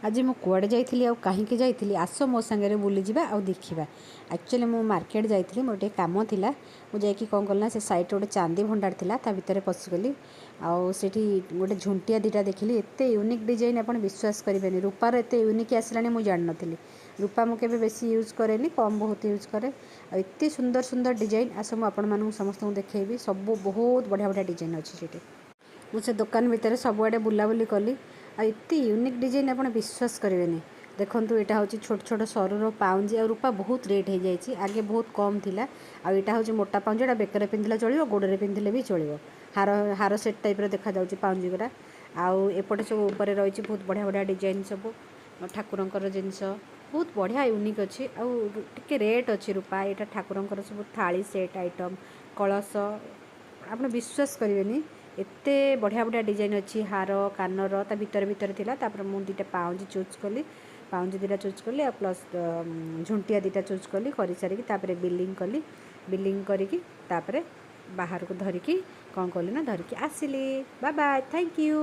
ଆଜି ମୁଁ କୁଆଡ଼େ ଯାଇଥିଲି ଆଉ କାହିଁକି ଯାଇଥିଲି, ଆସ ମୋ ସାଙ୍ଗରେ ବୁଲିଯିବା ଆଉ ଦେଖିବା। ଆକ୍ଚୁଆଲି ମୁଁ ମାର୍କେଟ ଯାଇଥିଲି, ମୋର ଟିକେ କାମ ଥିଲା। ମୁଁ ଯାଇକି କ'ଣ କଲି ନା, ସେ ସାଇଡ଼୍ରେ ଗୋଟେ ଚାନ୍ଦି ଭଣ୍ଡାର ଥିଲା, ତା ଭିତରେ ପଶିଗଲି। ଆଉ ସେଠି ଗୋଟେ ଝୁଣ୍ଟିଆ ଦୁଇଟା ଦେଖିଲି, ଏତେ ୟୁନିକ୍ ଡିଜାଇନ୍, ଆପଣ ବିଶ୍ୱାସ କରିବେନି। ରୂପାର ଏତେ ୟୁନିକ୍ ଆସିଲାଣି ମୁଁ ଜାଣିନଥିଲି। ରୂପା ମୁଁ କେବେ ବେଶୀ ୟୁଜ୍ କରେନି, କମ୍ ବହୁତ ୟୁଜ୍ କରେ। ଆଉ ଏତେ ସୁନ୍ଦର ସୁନ୍ଦର ଡିଜାଇନ୍, ଆସ ମୁଁ ଆପଣମାନଙ୍କୁ ସମସ୍ତଙ୍କୁ ଦେଖେଇବି। ସବୁ ବହୁତ ବଢ଼ିଆ ବଢ଼ିଆ ଡିଜାଇନ୍ ଅଛି ସେଠି। ମୁଁ ସେ ଦୋକାନ ଭିତରେ ସବୁଆଡ଼େ ବୁଲାବୁଲି କଲି ଆଉ ଏତେ ୟୁନିକ୍ ଡିଜାଇନ୍, ଆପଣ ବିଶ୍ୱାସ କରିବେନି। ଦେଖନ୍ତୁ, ଏଇଟା ହେଉଛି ଛୋଟ ଛୋଟ ସରୁର ପାଉଁଜି। ଆଉ ରୂପା ବହୁତ ରେଟ୍ ହେଇଯାଇଛି, ଆଗେ ବହୁତ କମ୍ ଥିଲା। ଆଉ ଏଇଟା ହେଉଛି ମୋଟା ପାଉଁଜି, ଏଇଟା ବେକରେ ପିନ୍ଧିଲେ ଚଳିବ, ଗୋଡ଼ରେ ପିନ୍ଧିଲେ ବି ଚଳିବ। ହାର ହାର ସେଟ୍ ଟାଇପ୍ର ଦେଖାଯାଉଛି ପାଉଁଜି ଗୁଡ଼ା। ଆଉ ଏପଟେ ସବୁ ଉପରେ ରହିଛି ବହୁତ ବଢ଼ିଆ ବଢ଼ିଆ ଡିଜାଇନ୍ ସବୁ, ଠାକୁରଙ୍କର ଜିନିଷ ବହୁତ ବଢ଼ିଆ ୟୁନିକ୍ ଅଛି ଆଉ ଟିକେ ରେଟ୍ ଅଛି ରୂପା। ଏଇଟା ଠାକୁରଙ୍କର ସବୁ ଥାଳି ସେଟ୍ ଆଇଟମ୍, କଳସ। ଆପଣ ବିଶ୍ୱାସ କରିବେନି, ଏତେ ବଢ଼ିଆ ବଢ଼ିଆ ଡିଜାଇନ୍ ଅଛି। ହାର, କାନର ତା ଭିତରେ ଭିତରେ ଥିଲା। ତାପରେ ମୁଁ ଦୁଇଟା ପାଉଁଜି ଚୁଜ୍ କଲି, ପାଉଁଜି ଦୁଇଟା ଚୁଜ୍ କଲି ଆଉ ପ୍ଲସ୍ ଝୁଣ୍ଟିଆ ଦୁଇଟା ଚୁଜ୍ କଲି। କରିସାରିକି ତାପରେ ବିଲିଂ କଲି। ବିଲିଂ କରିକି ତାପରେ ବାହାରକୁ ଧରିକି କ'ଣ କଲି ନା, ଧରିକି ଆସିଲି। Bye bye, thank you.